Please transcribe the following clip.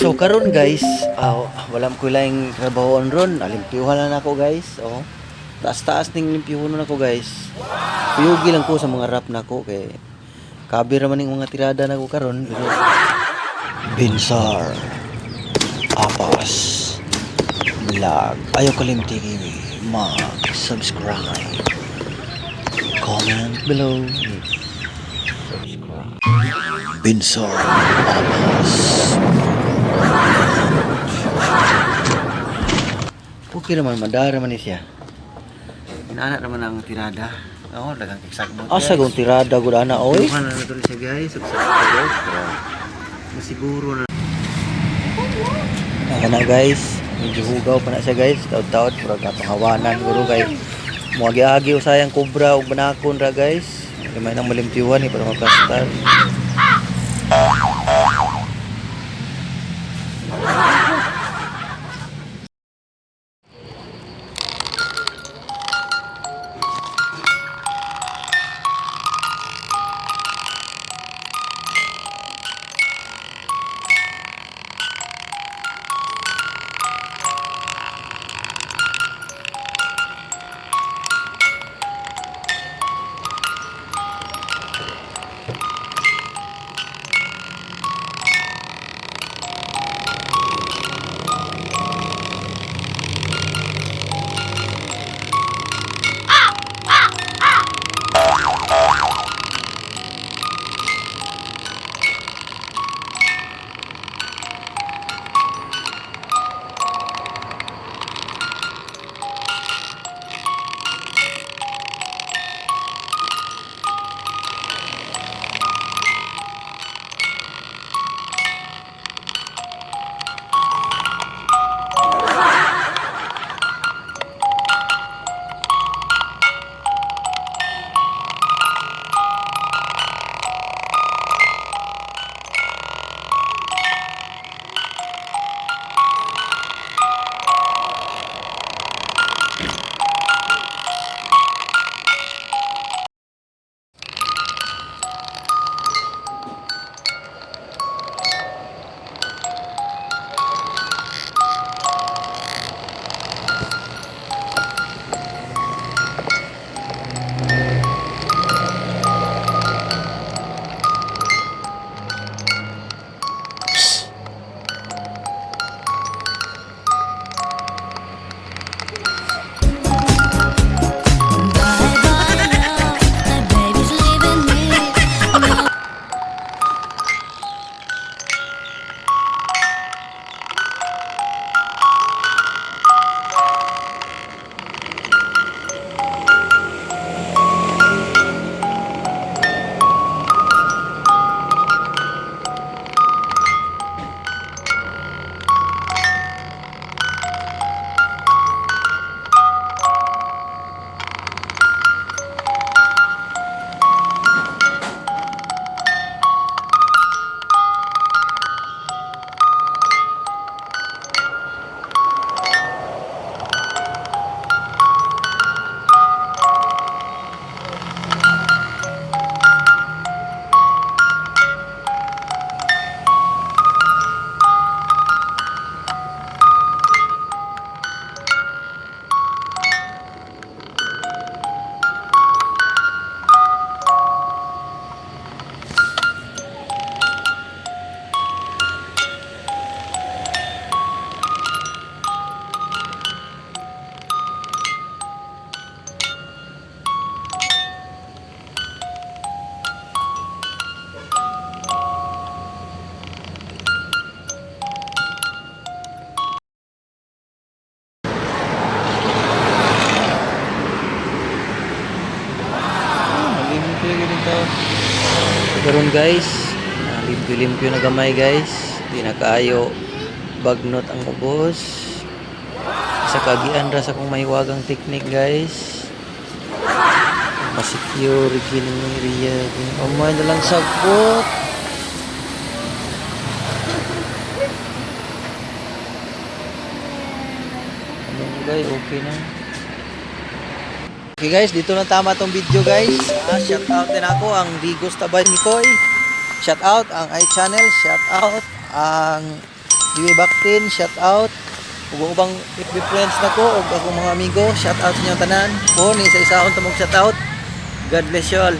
So karon guys, wala ko laing trabahoon ron, limpyuhan lang ako, guys. Oh. Taas-taas ning limpyuhon nako, guys. Kuyugi lang ko sa mga rap nako kay kabi ra man ning mga tirada nako karon, pero Binsar Apas Vlog. Ayaw kalimti mag-subscribe. Comment below. Subscribe. Binsar Apas. Okay naman, madara man ni siya. Inana naman ang tirada. Oo, dagang kiksakbot. Asa kung tirada gud ana oy? Duha na nato siya, guys. Ug guys, para masiguro na. Ayan na, guys, medyo hugaw pa na siya, guys. Taod-taod, murag atong hawanan guro kay muagi-agi usayang kobra ug banakon ra, guys. Gamay nang malimpyuhan eh para maplastar. Bye bye love, my baby's leaving me. No. Limpyo gyud to. So karon guys, limpyo-limpyo na gamay, guys. Di na kaayo bagnot ang ubos. Sa kagian ra sa kong mahiwagang technique, guys. Ma-secure gyud ang area. Amay na lang sagbot. Ano guys, okay na. Okay guys, dito na tama tong video, guys. Shout out din ako ang Digos Tabay Mikoy. Shout out ang iChannel, shout out ang Dewey Baktin, shout out. Ug ang ubang FB friends nako ug akong mga amigo, shout out sa inyong tanan. Po ni isa-isahon ta mong shout out. God bless you all.